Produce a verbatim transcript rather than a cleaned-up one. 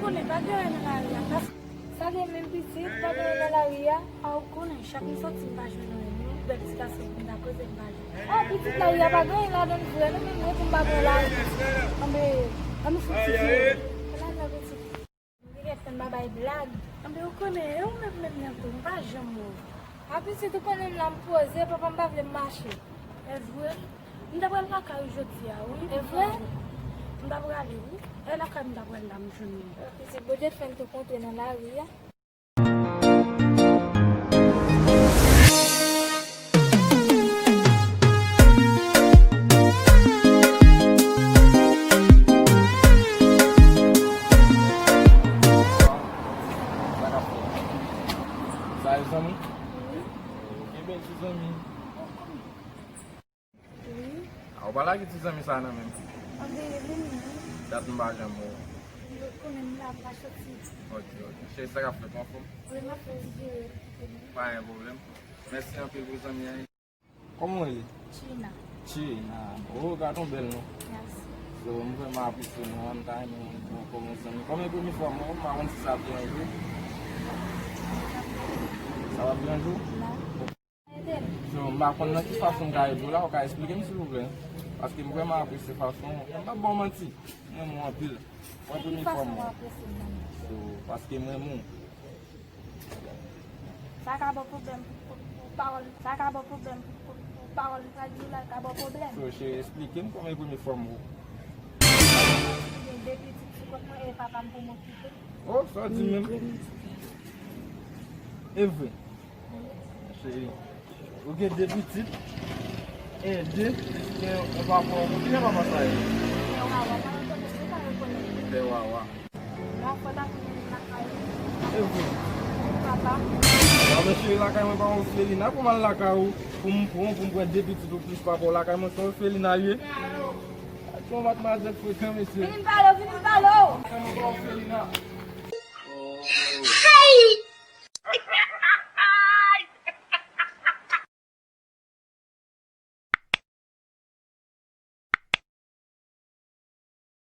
Konnen pa gen anyen nan lari a. Sa gen menm pitit, pa gen anyen nan lari a. A, ou konnen, chak m soti m pa jwenn anyen. Yon bèl ti gason pou m ta koze m pa jwenn. A, pitit lari a pa gen anyen ladan l vre, non, men mwen tou m pa pran lari. Anben, ann nou fout ti vye. Ala la pitit. M te gentan pa bay blag. Anben, ou konnen, e ou menm menm nan tou, m pa janm wè w. A pitit, ou konnen m la m poze, papa m pa vle m mache. E vre? M ta pral lakay ou jodi a, wi. E vre? M ta prale, wi. E lakay m ta pral la m jwenn ou. Pitit, Bondye fè n tou kontre nan lari a. Sa yo zanmi? Wi. Gen bèl ti zanmi. Wi. A, ou pa lage ti zanmi sa nan men m. Anben, vini, wi. Dat m pa janm wè w. Ou konnen m la, m pa soti. Ok, ok. Cheri, sa k ap fèt, ou anfòm? Wi, m ap fè ti jere. Pa gen pwoblèm. Mèsi anpil pou zanmi an. Kòman w rele? China. China. Oh, gad yon bèl non. Mèsi. So, m vrèman apresye non an, m ta renmen w kòm yon zanmi. Kòm e premye fwa m wè w, m pa konn si sa ap deranje w. Sa p ap deranje w? Non. So, m pa konn nan ki fason m ka ede w la, ou ka eksplike m silvouplè? Paske m vrèman apresye fason w, m p ap ba w manti, m renmen w anpil. Mwen premye fwa m wè. So, paske m renmen w. Sa ka ban pwoblèm pou, pou, pou pawòl. Sa ka ban pwoblèm pou, pou, pou pawòl m pral di w la, ka ban pwoblèm. So, cheri, eksplike m kòman e premye fwa m wè w. Gen de pitit sou kont mwen e papa m pou m okipe. Oh, sa w di menm? E vre? Cheri, ou gen de pitit, e de, gen yon papa, ou konnen papa sa ye? Pè Wawa, pa rekonèt li, pa rekonèt li. Pè Wawa. Lafwa ta konnen lakay ou. E vre? Papa. A, men cheri, lakay mwen pa yon felina, pou m al lakay ou, pou m pran, pou m pran de pitit ou plis papa w lakay mwen, se yon felina l ye. Yon matmwazèl frekan, mesye. Vin pale, vin pale. Lakay mwen pa yon felina.